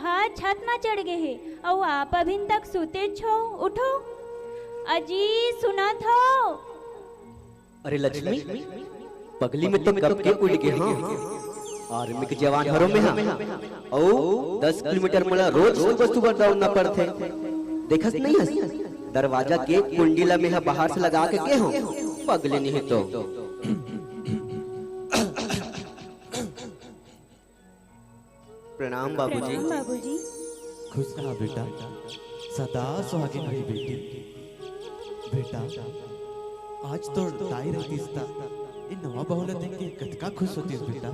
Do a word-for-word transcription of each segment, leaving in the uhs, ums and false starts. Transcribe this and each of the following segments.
आज छत म चढ़ गे हे, अउ आप अभिन तक सुतेच हो। उठो, अजी, सुनत हो? अरे लक्ष्मी, पगली में तो कब के उठ गे हंव। आर्मी के जवान हरों में हा। अउ दस किलोमीटर मोला रोज सुबह सुबह दौड़ना पड़थे। देखस नहीं हस, दरवाजा के कुंडी ला में हा बाहर से लगा के गे हंव। पगली नहीं तो। प्रणाम बाबूजी। प्रणाम बाबूजी। खुश रहा बेटा, सदा सुहागिन रही बेटी। बेटा, आज तोर दाई रहतीस त ए नवा बहू ला देख के कतका खुश होतीस बेटा।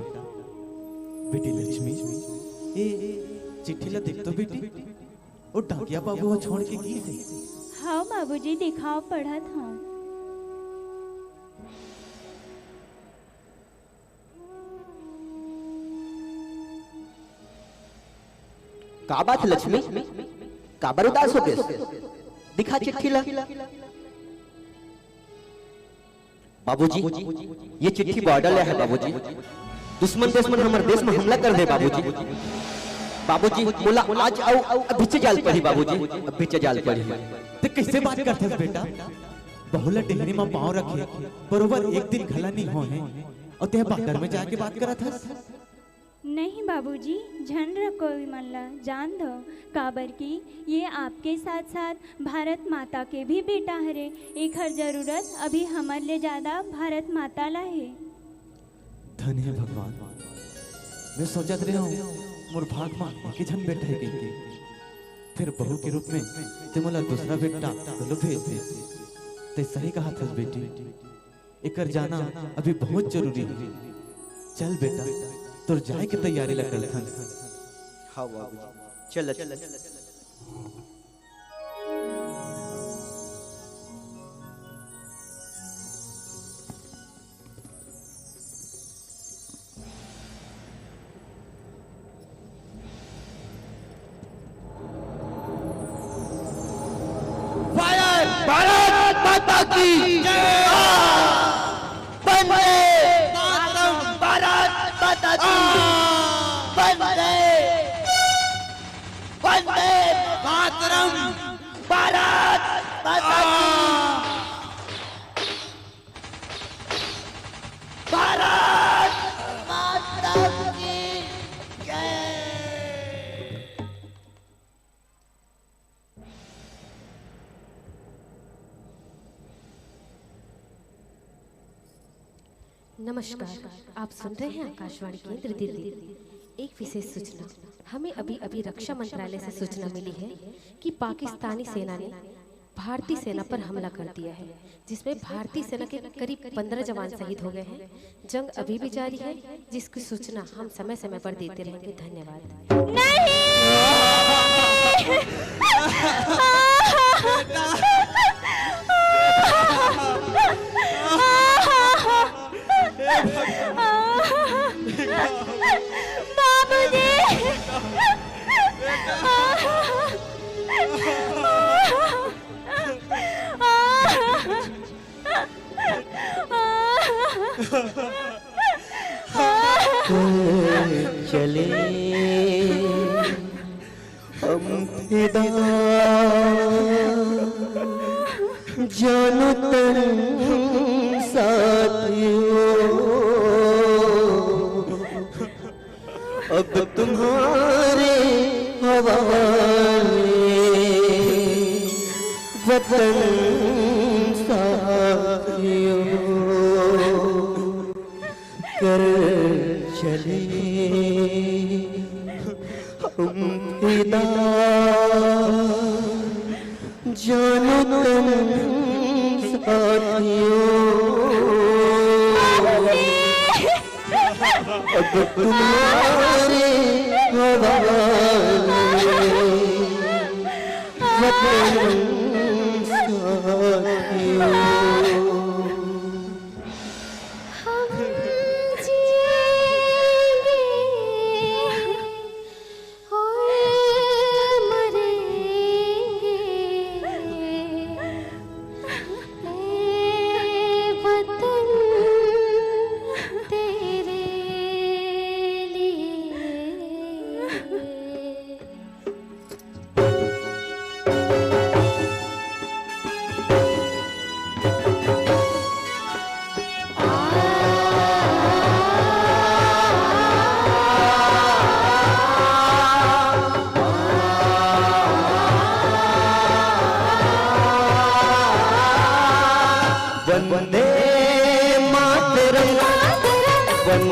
बेटी लक्ष्मी, ए चिट्ठी ला देख तो बेटी, ओ डाकिया बाबू ह छोड़ के गीस हे। हाँ बाबूजी, दिखाओ, पढ़त हंव। का बात हे लक्ष्मी, काबर उदास हो गेस? दिखा चिट्ठी ला। बाबूजी, ये चिट्ठी बॉर्डर ले हे बाबूजी। दुश्मन देश मन हमर देश में हमला कर दे बाबूजी। बाबूजी, मोला आज अउ अभीचे जाय ल पड़ही बाबूजी, अभीचे जाय ल पड़ही। ते कइसे बात करथस बेटा? बहू ला डेहरी म पांव रखे बरोबर एक दिन घला नइ होय हे, अउ तें बॉर्डर में जाके बात करत हस? नहीं बाबूजी, झन रखो विमन ला, जान दो, काबर कि ये आपके साथ-साथ भारत माता के भी बेटा हरे। एखर जरूरत अभी हमर ले ज्यादा भारत माता ला हे। धन हे भगवान, मैं सोचत रेहेंव मोर भाग म एक झन बेटा हे कहिके, फेर बहू के रूप में तें मोला दूसरा बेटा घलो भेज दे। तें सही कहत हस बेटी, एकर जाना अभी बहुत जरूरी हे। चल बेटा, तोर जाय के तैयारी ला करथन। हाँ बाबूजी, चल, चल। फायर! भारत माता की जय! वंदे मातरम! भारत माता की वंदे! वंदे मातरम! भारत माता की! भारत माता की जय। नमस्कार, आप सुन रहे हैं आकाशवाणी केंद्र दिल्ली। एक विशेष सूचना, हमें अभी-अभी रक्षा मंत्रालय से सूचना मिली है कि पाकिस्तानी सेना ने भारतीय सेना पर हमला कर दिया है, जिसमें भारतीय सेना के करीब पन्द्रह जवान शहीद हो गए हैं। जंग अभी भी जारी है, जिसकी सूचना हम समय-समय पर देते रहेंगे। धन्यवाद। नहीं! बाबूजी! चले हम फिदा, जानो तन साथियों। अब तुम्हारे हवाले वतन साथियों, कर चले हम फिदा, जानो तन साथियों। अब तुम्हारे हवाले वतन साथियों। हम जिएंगे और मरेंगे, ए वतन, तेरे लिए।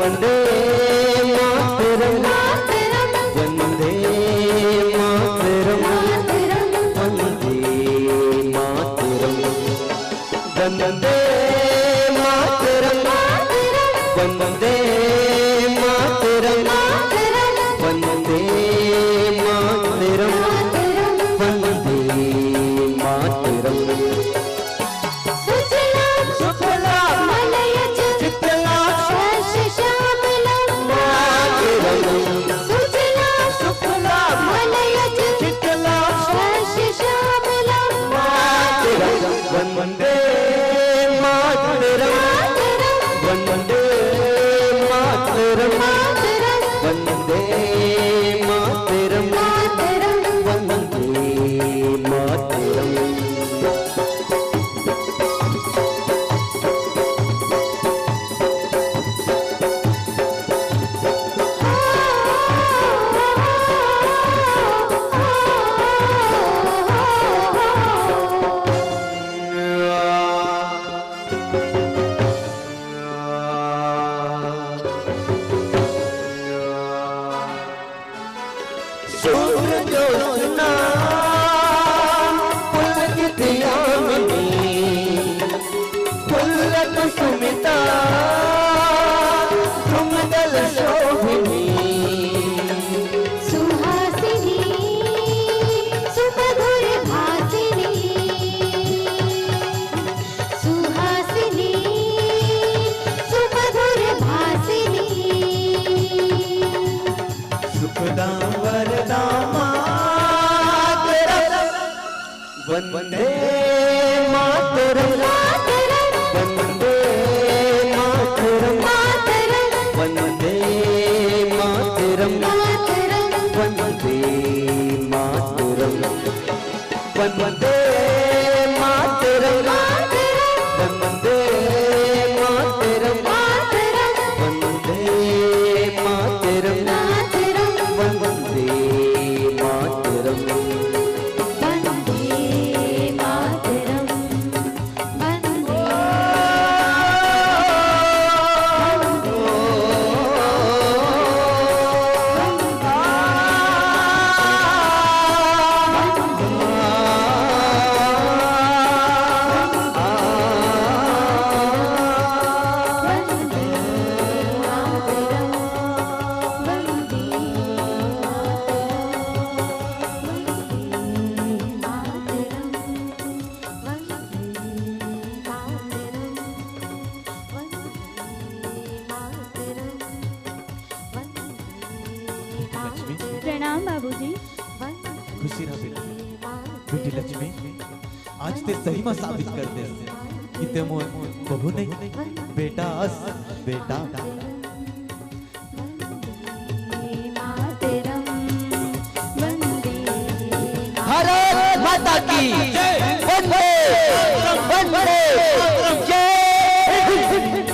वंदे मातरम, वंदे मातरम, वंदे मातरम। वंदे मातरम, वंदे मातरम, वंदे मातरम, वंदे मातरम। सुजलां सुफलां मलयज शितलां शस्य श्यामलां मातरम। सुजलां सुफलां मलयज शितलां शस्य श्यामलां मातरम। वंदे मातरम, वंदे मातरम, वंदे मातरम, वंदे मातरम। सूर्यज्योत्स्ना पुलकित यामिनी, पुलक सुमिता द्रुमदल शोभिनी। सुहासिनी सुमधुर भाषिनी, सुहासिनी सुमधुर भाषिनी। सुखदां वरदां मातरम। वंदे मातरम। वंदे मातरम। वंदे मातरम। वंदे मातरम। वंदे मातरम, वंदे मातरम, वंदे मातरम, वंदे मातरम। लक्ष्मी। प्रणाम बाबूजी। खुशी रह बेटी। बेटी लक्ष्मी, आज ते सही में साबित कर दे कि ते मोर बहू नहीं, बेटा अस, बेटा। भारत माता की जय। वंदे, वंदे, जय हिंद।